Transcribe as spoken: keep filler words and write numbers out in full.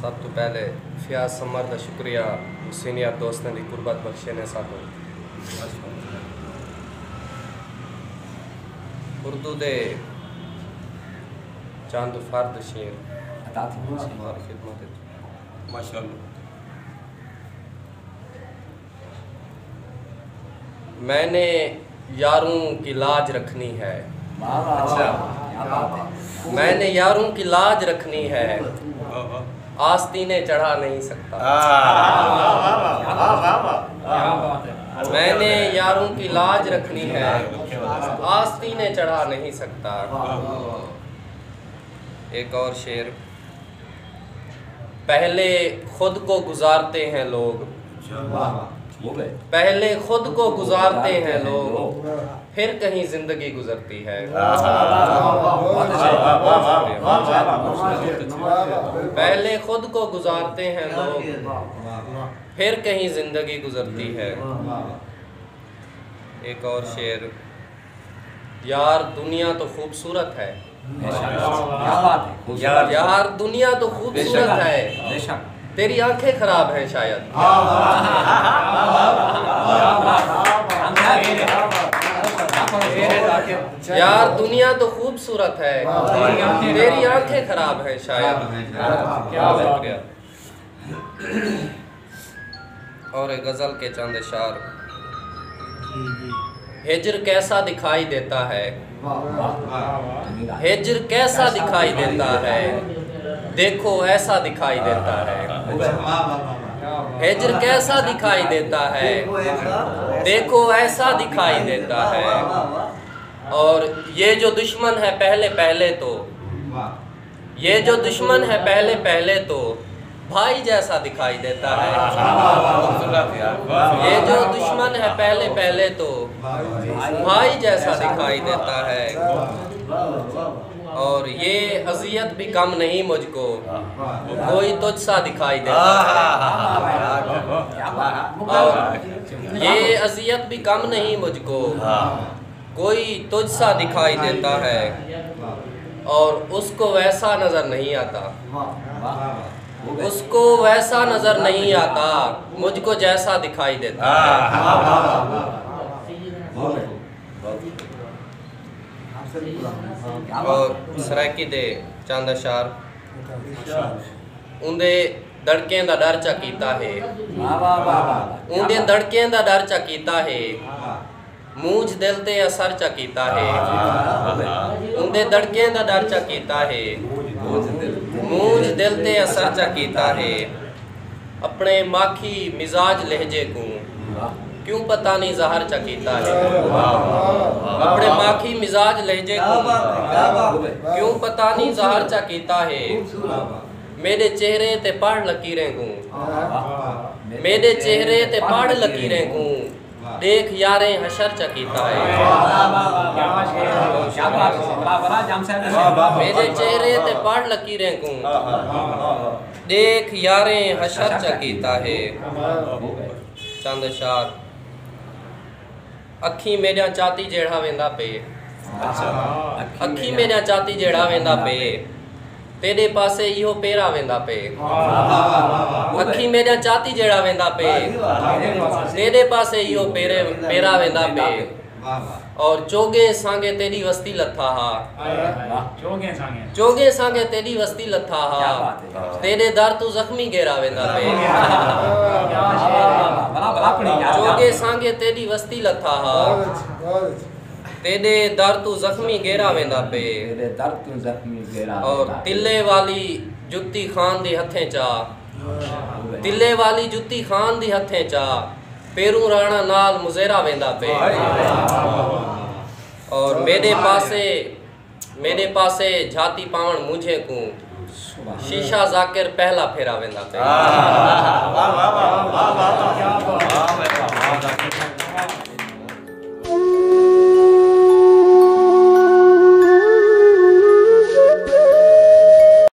سب توں پہلے فیاض سمر دا شکریہ، سینئر دوستاں دی قربت بخشے نے ساکوں۔ اردو دے چند فرد شعر عطا تھی ویسے۔ تہاݙی خدمت وچ۔ ماشاءاللہ۔ میں نے یاروں کی لاج رکھنی ہے۔ واہ، واہ، واہ، کیا بات ہے۔ میں نے یاروں کی لاج رکھنی ہے، آستینے چڑھا نہیں سکتا۔ میں نے یاروں کی لاج رکھنی ہے، آستینے چڑھا نہیں سکتا۔ ایک اور شعر۔ پہلے خود کو گزارتے ہیں لوگ، پہلے خود کو گزارتے ہیں لوگ، پھر کہیں زندگی گزرتی ہے۔ پہلے خود کو گزارتے ہیں لوگ، پھر کہیں زندگی گزرتی ہے۔ ایک اور شعر۔ یار، دنیا تو خوبصورت ہے۔ کیا بات ہے، خوبصورت۔ یار، دنیا تو خوبصورت ہے۔ بے شک۔ تیری آنکھیں خراب ہیں شاید۔ یار، دنیا تو خوبصورت ہے، تیری آنکھیں خراب ہیں شاید۔ شکریہ۔ اور ایک غزل کے چند اشعار۔ ہجر کیسا دکھائی دیتا ہے، ہجر کیسا دکھائی دیتا ہے، دیکھو ایسا دکھائی دیتا ہے۔ ہجر کیسا دکھائی دیتا ہے، دیکھو ایسا دکھائی دیتا ہے۔ اور یہ جو دشمن ہے پہلے پہلے تو، یہ جو دشمن ہے پہلے پہلے تو بھائی جیسا دکھائی دیتا ہے۔ یہ جو دشمن ہے پہلے پہلے تو بھائی جیسا دکھائی دیتا ہے۔ اور یہ اذیت بھی کم نہیں مجھ کو، کوئی تجھ سا دکھائی دیتا ہے۔ اور یہ اذیت بھی کم نہیں مجھ کو، کوئی تجھ سا دکھائی دیتا ہے اور اس کو ویسا نظر نہیں آتا۔ اس کو ویسا نظر نہیں آتا، مجھ کو جیسا دکھائی دیتا ہے۔ اور سرائیکی دے چند اشعار۔ اوندے دڑکیں دا ڈر چا کیتا ہے۔ اوندے دڑکیں دا ڈر چا کیتا ہے۔ مونجھ دل تے اثر چا کیتا ہے۔ اوندے دڑکیں دا ڈر چا کیتا ہے۔ مونجھ دل تے اثر چا کیتا ہے۔ اپݨے ماکھی مزاج لہجے کوں کیوں پتہ نہیں زہر چا کیتا ہے۔ اپݨے ماکھی مزاج لہجے کوں کیوں پتہ نہیں زہر چا کیتا ہے۔ میݙے چہرے تے پڑھ لکیریں کوں، میݙے چہرے تے پڑھ لکیریں کوں، ݙیکھ یاریں حشر چا کیتا ہے۔ میݙے چہرے تے پڑھ لکیریں کوں، ݙیکھ یاریں حشر چا کیتا ہے۔ چند اشعار۔ اکھیں میݙیاں چاتی جیڑھا ویندا پئے، اکھیں میݙیاں چاتی جیڑھا ویندا پئے، تیݙے پاسے ایہو پیرا ویندا پئے۔ اکھیں میݙیاں چاتی جیڑھا ویندا پئے، تیݙے پاسے ایہو پیرے، پیرا ویندا پئے۔ اور چوڳیں سانگے تیݙی وستی لتھا ہا۔ چوڳیں سانگے۔ چوڳیں سانگے تیݙی وستی لتھا ہا۔ کیا بات ہے۔ تیݙے در توں زخمی گھیرا ویندا پئے۔ بھلا، بھلا پڑھی یار۔ چوڳیں سانگے تیݙی وستی لتھا ہا۔ تیݙے در توں زخمی گھیرا ویندا پئے۔ تیݙے در توں زخمی گھیرا اور ویندا پئے۔ تلے والی جتی خان دی ہتھیں چا، تلے والی جتی خان دی ہتھیں چا، پیروں رانا نال مزیرا ویندا پئے۔ اور میݙے پاسے، میݙے پاسے جھاتی پاوݨ مونجھیں کوں، شیشہ ذاکر پہلا پھیرا ویندا پئے۔